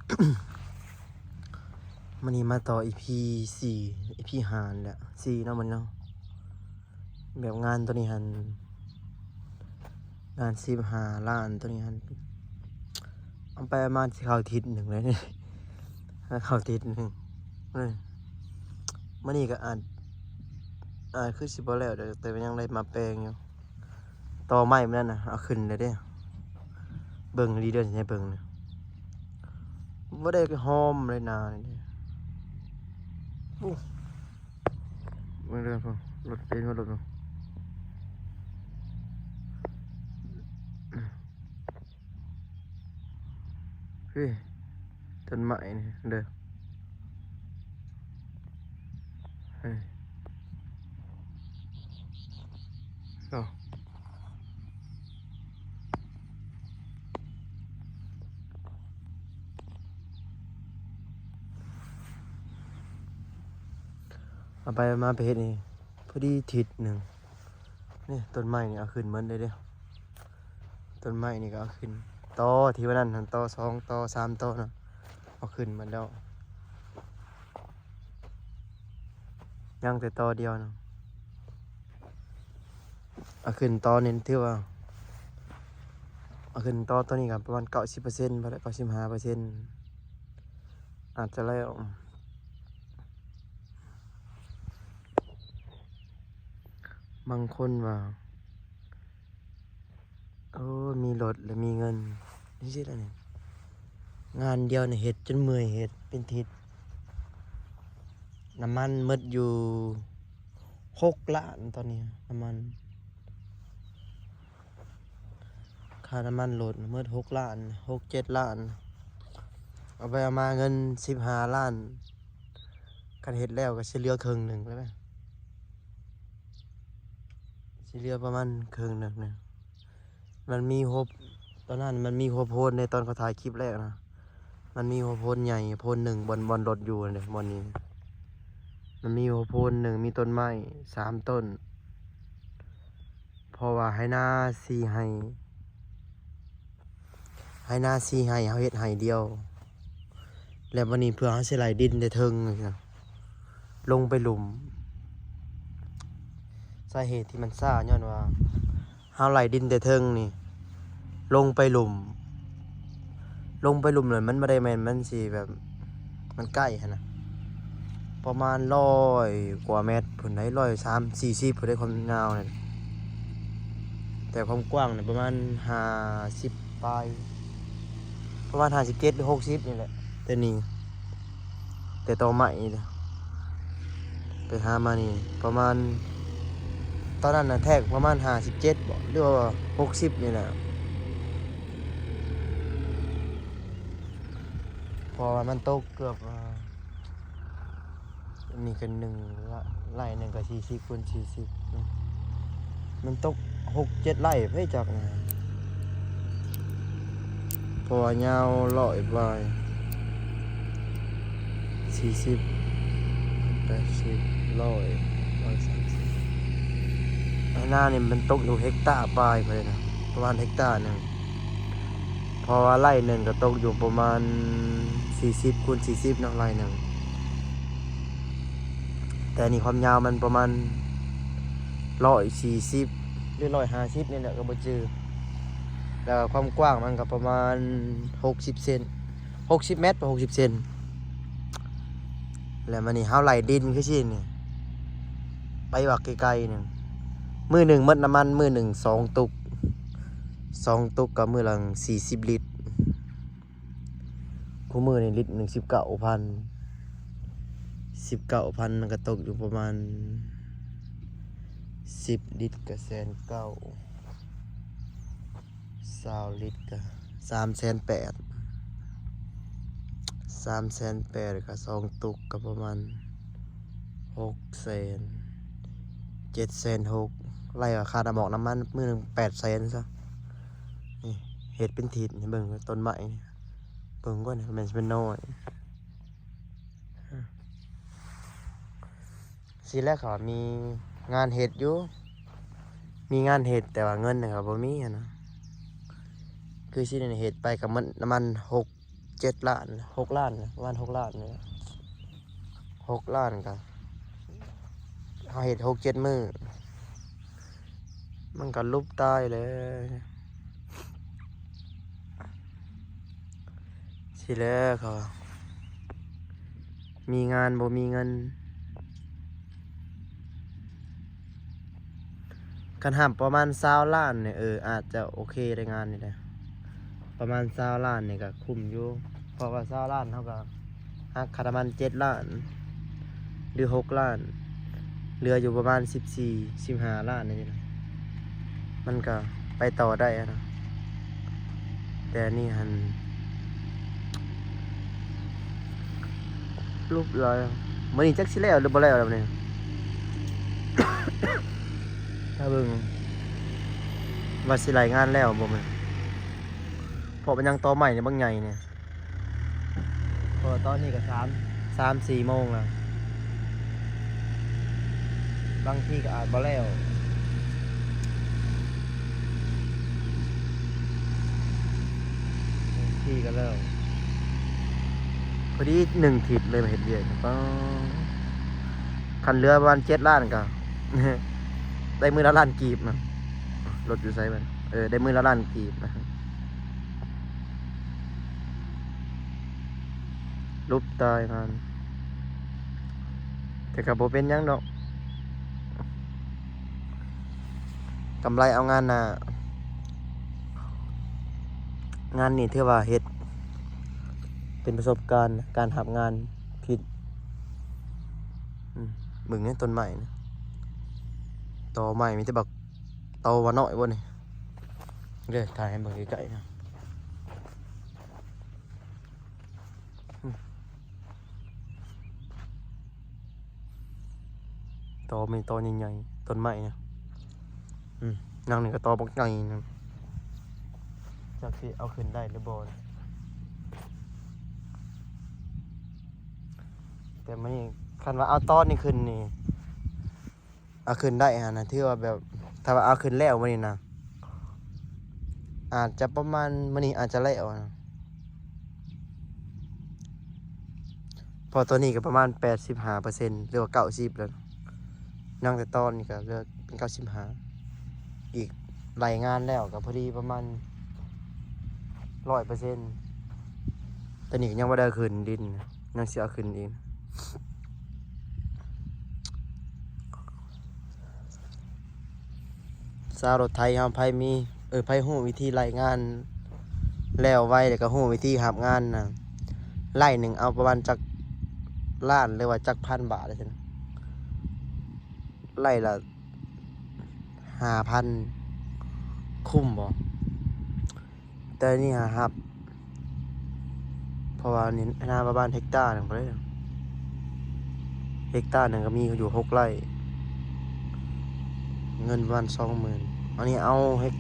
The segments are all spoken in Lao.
ມື້ນີ້ມາຕໍ່ ອີພີສີ່ ອີພີຫ້າແຫຼະ ສີ່ເນາະ ມື້ນີ້ເນາະ. ແບບງານໂຕນີ້ຫັ້ນ ງານສິບຫ້າລ້ານໂຕນີ້ຫັ້ນ ເອົາໄປເອົາມາຊິເຂົ້າທິດໜຶ່ງແລ້ວນີ້ ເຂົ້າທິດໜຶ່ງ. ເອີ ມື້ນີ້ກໍອາດ ອາດຄືຊິບໍ່ແລ້ວດອກ ແຕ່ວ່າຍັງໄດ້ມາແປງຢູ່. ຕໍໄມ້ມັນນັ້ນນະ ເອົາຂຶ້ນແລ້ວເດ້. ເບິ່ງດີເດີ ຊິໃຫ້ເບິ່ງນະ ບໍ່ໄດ້ຫອມເລີຍນານີ້ເດ້. ໂອ້ ເບິ່ງເດີ ລົດເປັນວ່າລົດ ເຮີ້ຍ ຕົ້ນໄມ້ນີ້ເດີ ເອີ ເນາະ. ເອົາໄປເອົາມາໄປເຮັດນີ້ ພໍດີທິດໜຶ່ງ. ນີ້ ຕົ້ນໄມ້ນີ້ເອົາຂຶ້ນໝົດເລີຍເດ້. ຕົ້ນໄມ້ນີ້ກໍເອົາຂຶ້ນ ຕໍທີ່ວ່ານັ້ນຫັ້ນ ຕໍສອງ ຕໍສາມ ຕໍນະ ເອົາຂຶ້ນໝົດແລ້ວ. ຍັງແຕ່ຕໍດຽວນະ ເອົາຂຶ້ນຕໍນີ້ ຖືວ່າ ເອົາຂຶ້ນຕໍໂຕນີ້ກໍປະມານເກົ້າສິບເປີເຊັນ ບໍ່ໄດ້ ເກົ້າສິບຫ້າເປີເຊັນ ອາດຈະແລ້ວ. ບາງຄົນວ່າ ໂອ້ ມີລົດແລ້ວມີເງິນ ຈັ່ງຊີ້ລະນີ້. ງານດຽວນີ້ເຮັດຈົນເມື່ອຍ ເຮັດເປັນທິດ. ນ້ຳມັນໝົດຢູ່ຫົກລ້ານຕອນນີ້ ນ້ຳມັນ ຄ່ານ້ຳມັນລົດໝົດຫົກລ້ານ ຫົກເຈັດລ້ານ. ເອົາໄປເອົາມາເງິນສິບຫ້າລ້ານ ຄັນເຮັດແລ້ວກໍຊິເຫຼືອເຄິ່ງໜຶ່ງແລ້ວ ຊິເຫຼືອປະມານເຄິ່ງໜຶ່ງນະ. ມັນມີຫົວ ຕອນນັ້ນມັນມີຫົວໂພນໃນຕອນເຂົາຖ່າຍຄລິບແລກນະ ມັນມີຫົວໂພນໃຫຍ່ໂພນໜຶ່ງ ບ່ອນ ບ່ອນລົດຢູ່ຫັ້ນເດ້ ບ່ອນນີ້ ມັນມີຫົວໂພນໜຶ່ງ ມີຕົ້ນໄມ້ສາມຕົ້ນ ເພາະວ່າໄຮ່ນາສີ່ໄຮ່ ໄຮ່ນາສີ່ໄຮ່ ເຮົາເຮັດໄຮ່ດຽວ ແລ້ວບັດນີ້ເພື່ອເຮົາຊິໄຫຼດິນແຕ່ເທິງ ລົງໄປລຸ່ມ. ສາເຫດທີ່ມັນຊ້າຍ້ອນວ່າເຮົາໄຫຼດິນແຕ່ເທິງນີ້ລົງໄປລຸ່ມ ລົງໄປລຸ່ມແລ້ວມັນບໍ່ໄດ້ແມ່ນ ມັນຊິແບບ ມັນໃກ້ຫັ້ນນະ ປະມານຮ້ອຍກວ່າແມັດພຸ້ນໃດ ຮ້ອຍສາມ ສີ່ສິບພຸ້ນໃດ ຄວາມຍາວນັ້ນ ແຕ່ຄວາມກວ້າງນີ້ປະມານຫ້າສິບປາຍ ປະມານຫ້າສິບເຈັດ ຫຼື ຫົກສິບນີ້ແຫຼະ. ແຕ່ນີ້ ແຕ່ຕໍໄມ້ນີ້ ໄປຫາມານີ້ປະມານ ຕອນນັ້ນນະແທກປະມານຫ້າສິບເຈັດບໍ ຫຼືວ່າຫົກສິບນີ້ແຫຼະ ເພາະວ່າມັນຕົກເກືອບ ອາ ອັນນີ້ກໍໜຶ່ງລະ ໄລ່ໜຶ່ງກໍສີ່ສິບຄູນສີ່ສິບເນາະ ມັນຕົກຫົກເຈັດໄລ່ໄປຈັກນະ ເພາະວ່າຍາວຮ້ອຍປາຍ ສີ່ສິບ ແປດສິບ ຮ້ອຍ ຮ້ອຍສາມສິບ ໄຮ່ນານີ້ມັນຕົກຢູ່ເຮັກຕາປາຍພຸ້ນເດນະ ປະມານເຮັກຕາໜຶ່ງ ເພາະວ່າໄລ່ໜຶ່ງກໍຕົກຢູ່ປະມານສີ່ສິບຄູນສີ່ສິບເນາະ ໄລ່ໜຶ່ງ ແຕ່ນີ້ຄວາມຍາວມັນປະມານຮ້ອຍສີ່ສິບ ຫຼື ຮ້ອຍຫ້າສິບນີ້ແຫຼະ ກໍບໍ່ຈື່ ແລ້ວຄວາມກວ້າງມັນກໍປະມານຫົກສິບເຊັນ ຫົກສິບແມັດ ຫົກສິບເຊັນ ແລ້ວມານີ້ເຮົາໄລ່ດິນຄືຊີ້ນີ້ ໄປວັດໃກ້ໆໜຶ່ງ ມື້ໜຶ່ງໝົດນ້ຳມັນ ມື້ໜຶ່ງສອງຕຸກ ສອງຕຸກກໍມື້ລະສີ່ສິບລິດ ຄູ່ມື້ນີ້ລິດໜຶ່ງສິບເກົ້າພັນ ສິບເກົ້າພັນມັນກໍຕົກຢູ່ປະມານສິບລິດກໍແສນເກົ້າ ຊາວລິດກະສາມແສນແປດ ສາມແສນແປດ ກະສອງຕຸກກະປະມານຫົກແສນ ເຈັດແສນຫົກ ໄລ່ວ່າຄ່ານ້ຳອອກນ້ຳມັນມື້ໜຶ່ງແປດແສນຊະ. ນີ້ເຮັດເປັນທິດໃຫ້ເບິ່ງ ຕົ້ນໄມ້ນີ້ ເບິ່ງກ່ອນ ແມ່ນຊິແມ່ນນ້ອຍ. ຊີ້ແລ້ວເຂົາມີງານເຮັດຢູ່ ມີງານເຮັດ ແຕ່ວ່າເງິນເຂົາບໍ່ມີຫັ້ນນະ ຄືຊີ້ນີ້ເຮັດໄປກໍໝົດນ້ຳມັນຫົກ ເຈັດລ້ານ ຫົກລ້ານ ປະມານຫົກລ້ານນີ້ແຫຼະ ຫົກລ້ານ ກະເຮົາເຮັດຫົກເຈັດມື້ ມັນກະຫຼຸບຕາຍແລ້ວ ຊິແລ້ວເຂົາວ່າ ມີງານບໍ່ມີເງິນ ຄັນຮັບປະມານຊາວລ້ານນີ້ ເອີ ອາດຈະໂອເຄໄດ້ງານນີ້ແຫຼະ ປະມານຊາວລ້ານນີ້ກະຄຸ້ມຢູ່ ເພາະວ່າຊາວລ້ານເຮົາກະຫັກຄ່ານ້ຳມັນເຈັດລ້ານ ຫຼື ຫົກລ້ານ ເຫຼືອຢູ່ປະມານສິບສີ່ ສິບຫ້າລ້ານນີ້ແຫຼະ ມັນກະໄປຕໍ່ໄດ້ຫັ້ນນະ ແຕ່ອັນນີ້ຫັ້ນ ຫຼຸບຫຼາຍ ມື້ນີ້ຈັກຊິແລ້ວ ຫຼື ບໍ່ແລ້ວແລ້ວນີ້ ຖ້າເບິ່ງວ່າຊິລາຍງານແລ້ວບໍ່ແມ່ນ ເພາະມັນຍັງຕໍໄມ້ນີ້ບັກໃຫຍ່ນີ້ ເພາະວ່າຕອນນີ້ກະສາມ ສາມສີ່ໂມງແລ້ວ ບາງທີກະອາດບໍ່ແລ້ວ ບາງທີກະແລ້ວ ພໍດີໜຶ່ງທິດເລີຍມາເຮັດວຽກ ປ້າ ຄັນເຫຼືອປະມານເຈັດລ້ານກະ ໄດ້ມື້ລະລ້ານກີບນະ ລົດຢູ່ໃສມັນ ເອີ ໄດ້ມື້ລະລ້ານກີບນະ ຫຼຸບຕາຍງານ ແຕ່ກະບໍ່ເປັນຫຍັງດອກ ກຳໄລເອົາງານໜ້າ ງານນີ້ຖືວ່າເຮັດເປັນປະສົບການການຮັບງານຜິດ ອືມ ເບິ່ງແນ່ຕົ້ນໄມ້ນະ ຕໍໄມ້ມີແຕ່ບັກ ຕໍວ່ານ້ອຍບໍ່ນີ້ ເດີ ຖ່າຍໃຫ້ເບິ່ງໃກ້ໆນະ ອືມ ຕໍມີຕໍໃຫຍ່ໆ ຕົ້ນໄມ້ນະ ອືມ ນາງນີ້ກະຕໍບັກໃຫຍ່ນະ ຈັກຊິເອົາຂຶ້ນໄດ້ຫຼືບໍ່ ແຕ່ມື້ນີ້ຄັນວ່າເອົາຕອນນີ້ຂຶ້ນນີ້ ເອົາຂຶ້ນໄດ້ຫັ້ນນະ ຖືວ່າແບບ ຖ້າວ່າເອົາຂຶ້ນແລ້ວມື້ນີ້ນະ ອາດຈະປະມານ ມື້ນີ້ອາດຈະແລ້ວນະ ເພາະຕອນນີ້ກະປະມານແປດສິບຫ້າເປີເຊັນ ຫຼືວ່າເກົ້າສິບແລ້ວ ຍັງແຕ່ຕອນນີ້ກະເຫຼືອເປັນເກົ້າສິບຫ້າ ອີກລາຍງານແລ້ວກະພໍດີປະມານຮ້ອຍເປີເຊັນ ຕອນນີ້ກະຍັງບໍ່ໄດ້ເອົາຂຶ້ນດິນ ຍັງຊິເອົາຂຶ້ນອີກ ຊາວລົດໄຖເຮົາ ໃຜມີ ເອີ ໃຜຮູ້ວິທີລາຍງານແລ້ວໄວ ແລ້ວກະຮູ້ວິທີຮັບງານນະ ໄລ່ໜຶ່ງເອົາປະມານຈັກລ້ານ ຫຼືວ່າຈັກພັນບາດຈັ່ງຊີ້ນະ ໄລ່ລະຫ້າພັນ ຄຸ້ມບໍ່? ແຕ່ນີ້ຫາຮັບ ເພາະວ່ານີ້ນາປະມານເຮັກຕາໜຶ່ງພຸ້ນເດ້ ເຮັກຕາໜຶ່ງກະມີຢູ່ຫົກໄຮ່ ເງິນປະມານສອງໝື່ນ ອັນນີ້ເອົາເຮັກ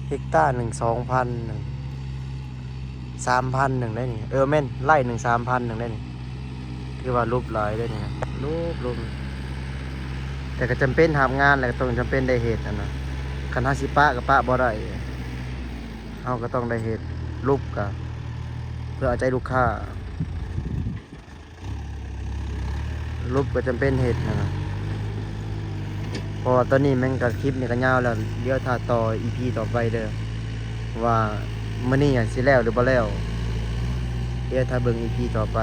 ເຮັກຕາໜຶ່ງສອງພັນໜຶ່ງ ສາມພັນໜຶ່ງໄດ໋ນີ້ ເອີ ແມ່ນ ໄຮ່ໜຶ່ງສາມພັນໜຶ່ງໄດ໋ນີ້ ຖືວ່າຫຼຸບຫຼາຍເດ້ນີ້ນະ ຫຼຸບ ຫຼຸບ ແຕ່ກະຈຳເປັນຮັບງານ ແລ້ວກະຕ້ອງຈຳເປັນໄດ້ເຮັດຫັ້ນນະ ຄັນເຮົາຊິປະກະປະບໍ່ໄດ້ ເຮົາກະຕ້ອງໄດ້ເຮັດ ຫຼຸບກະເພື່ອເອົາໃຈລູກຄ້າ ຫຼຸບກະຈຳເປັນເຮັດຫັ້ນນະ ເພາະວ່າຕອນນີ້ແມ່ນກະ ຄລິບນີ້ກະຍາວແລ້ວ ດຽວຖ້າຕໍ່ອີພີຕໍ່ໄປເດີ ວ່າມື້ນີ້ຫັ້ນຊິແລ້ວຫຼືບໍ່ແລ້ວ ດຽວຖ້າເບິ່ງອີພີຕໍ່ໄປ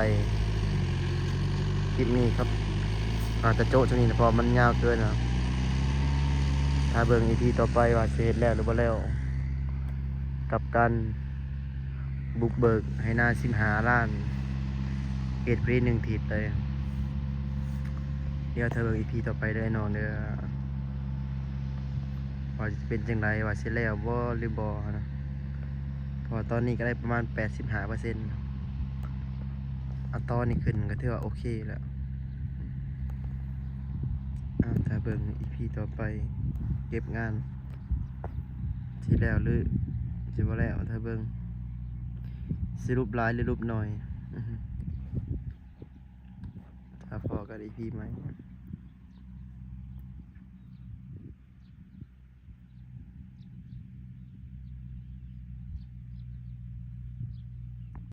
ຄລິບນີ້ຄັບ ອາດຈະໂຈະຊ່ຳນີ້ນະ ເພາະວ່າມັນຍາວເກີນນະ ຖ້າເບິ່ງອີພີຕໍ່ໄປວ່າຊິເຮັດແລ້ວຫຼືບໍ່ແລ້ວ ກັບການ ບຸກເບີກໄຮ່ນາສິບຫ້າລ້ານ ເຮັດພຣີໜຶ່ງທິດເລີຍ ດຽວຖ້າເບິ່ງອີພີຕໍ່ໄປເດີນ້ອງເດີ ວ່າຊິເປັນຈັ່ງໃດ ວ່າຊິແລ້ວບໍ່ຫຼືບໍ່ຫັ້ນນະ ເພາະວ່າຕອນນີ້ກະໄດ້ປະມານແປດສິບຫ້າເປີເຊັນ ອາ ຕອນນີ້ຂຶ້ນກະຖືວ່າໂອເຄແລ້ວ ອາ ຖ້າເບິ່ງອີພີຕໍ່ໄປ ເກັບງານ ຊິແລ້ວຫຼືຊິບໍ່ແລ້ວ ຖ້າເບິ່ງ ຊິຫຼຸບຫຼາຍຫຼືຫຼຸບໜ້ອຍ ຖ້າພໍ້ກັນອີພີໃໝ່.